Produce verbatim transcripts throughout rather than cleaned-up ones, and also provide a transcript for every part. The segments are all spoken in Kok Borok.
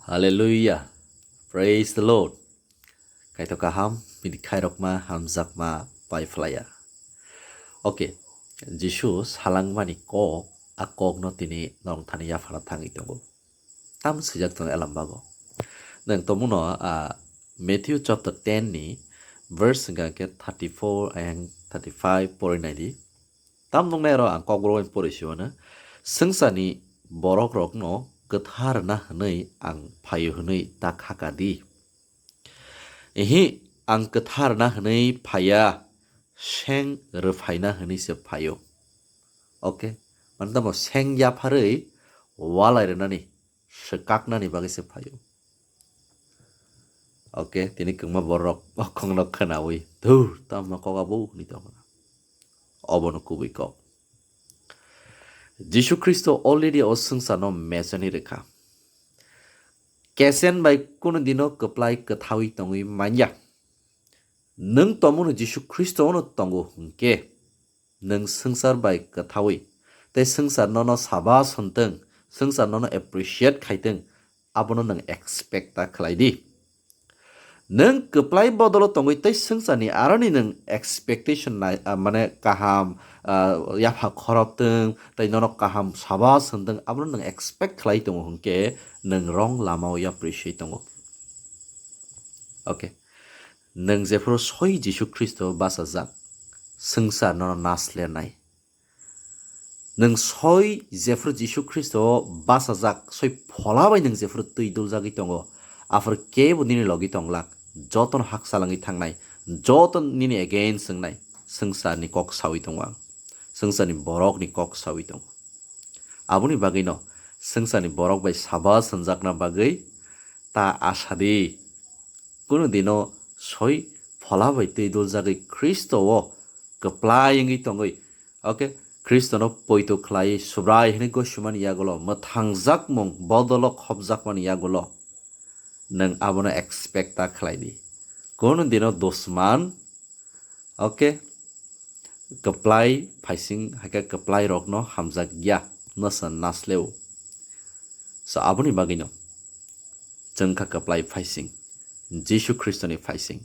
Hallelujah. Praise the Lord. Kaitor kaham, bini khairokma, hamjakma, pai phlaya. Okay, Jisu salangmani kok, a kokno tini norok thani yaphara thangwi tongo. Tam swijak tongo elam bago. Nwng tomuno, ah, Matthew chapter ten ni verse hwnkha khe thirty-four and thirty-five pori nai di. Tam nuknai aro ang kokborok bai pori sio hwno, "Swngcharni borokrokno kwthar rwna hwnwi ang phaio hwnwi ta khaka di. Ihi, ang kwthar rwna hwnwi phaiya, seng rwphaina hwnwi se phaio." Okay, mane tamo seng yapharwi walai rwnani, swkaknani bagwi se phaio. Okay, tini kwbangma borok o kokno khwnawi, "Dhur, tamo kok abo?" hwnwi tongkha. Obono kubui kok. Jisu Khristo already o swngcharno mechani rwkha. Kesen bai kunu dino kwplai kwthawi tongwi manya. Nwng tomono Jisu Khristo ono tongo hwnkhe, nwng swngchar bai kwthawi tei swngchar nono sabas hwntwng, swngchar nono appreciate khaitwng, abono nwng expect ta khlai di. Nwng kwplai bodolo tongwi tei swngcharni aroni nwng expectation nai, ah, mane kaham, ah, yapha khorop twng tei nono kaham sabas hwntwng, abono nwng expect khlai tongo hwnkhe nwng wrong lamao yapri swi tongo. Okay. Nwng jephuru soi Jisu Khristo bachajak, swngchar nono naslernai. Nwng soi jephuru Jisu Khristo bachajak, soi phola bai nwng jephuru twi duljagwi tongo, aphuru kebo nini logi tonglak, jotono hakchalangwi thangnai, joto nini against wngnai, swngcharni kok sawi tongo ang, swngcharni borokni kok sawi tongo. Aboni bagwino swngcharni borok bai sabas hwnjakna bagwi ta asa di. Kunu dino soi phola bai twi duljagwi Khristo o kwplai wngwi tongwi, okay, Khristono poito khlai Subrai hwnwi gosimani yagulo, mwthangjak mung bodolo khopjakmani yagulo nwng abono expect ta khlai di. Kunu dino dusman, okay, kwplai phaising hai khe kwplai rokno hamjak ya, no sa nasleo. So aboni bagwino chwng kha kwplai phaising, Jisu Khristoni phaising.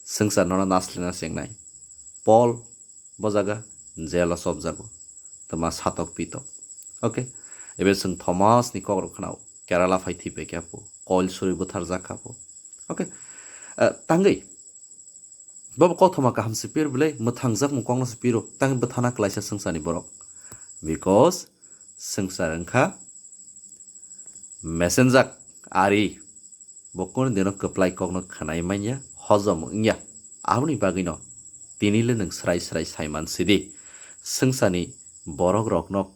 Swngchar nono naslena chengnai. Paul bo jaga jail o chopjago, twma satok pitok. Okay, ebe chwng Thomas ni kok rok khwnao, Kerala phai thwi pai khe apo, koil suri butharjak kha apo. Okay, ah, tangwi bobo kothoma kaham se pir bwle, mwthangjak mung kokno se piro, tangwi bwthana klaisa swngcharni borok. Because swngchar wngkha mesenjak ari, bo kunu dino kwplai kokno khwnai manya, hojom wngya. Aboni bagwino tini le nwng srai srai sai man sidi, swngcharni borok rokno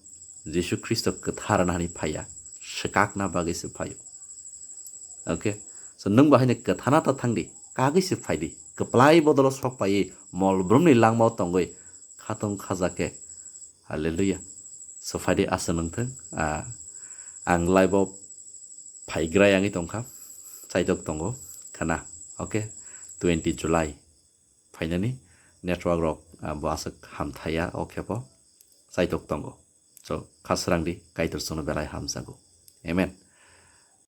Jisu Khristo kwthar rwna hwnwi phaiya, swkakna bagwi se phaio. Okay, so nwng bo haino kwthana ta thangdi, kagwi se phaidi, kwplai bodolo sok paiwi mol brumni langmao tongwi khatung khaja khe. Hallelujah. So phaidi, asa nungthung, ah, ang live o phaigra yangwi tongkha, chaitok tongo khana. Okay, twenty July phainani network rok, ah, bo aswk hamthaya o khepo chaitok tongo. So kha srangdi, Kaitor chwngno belai hamjago. Amen.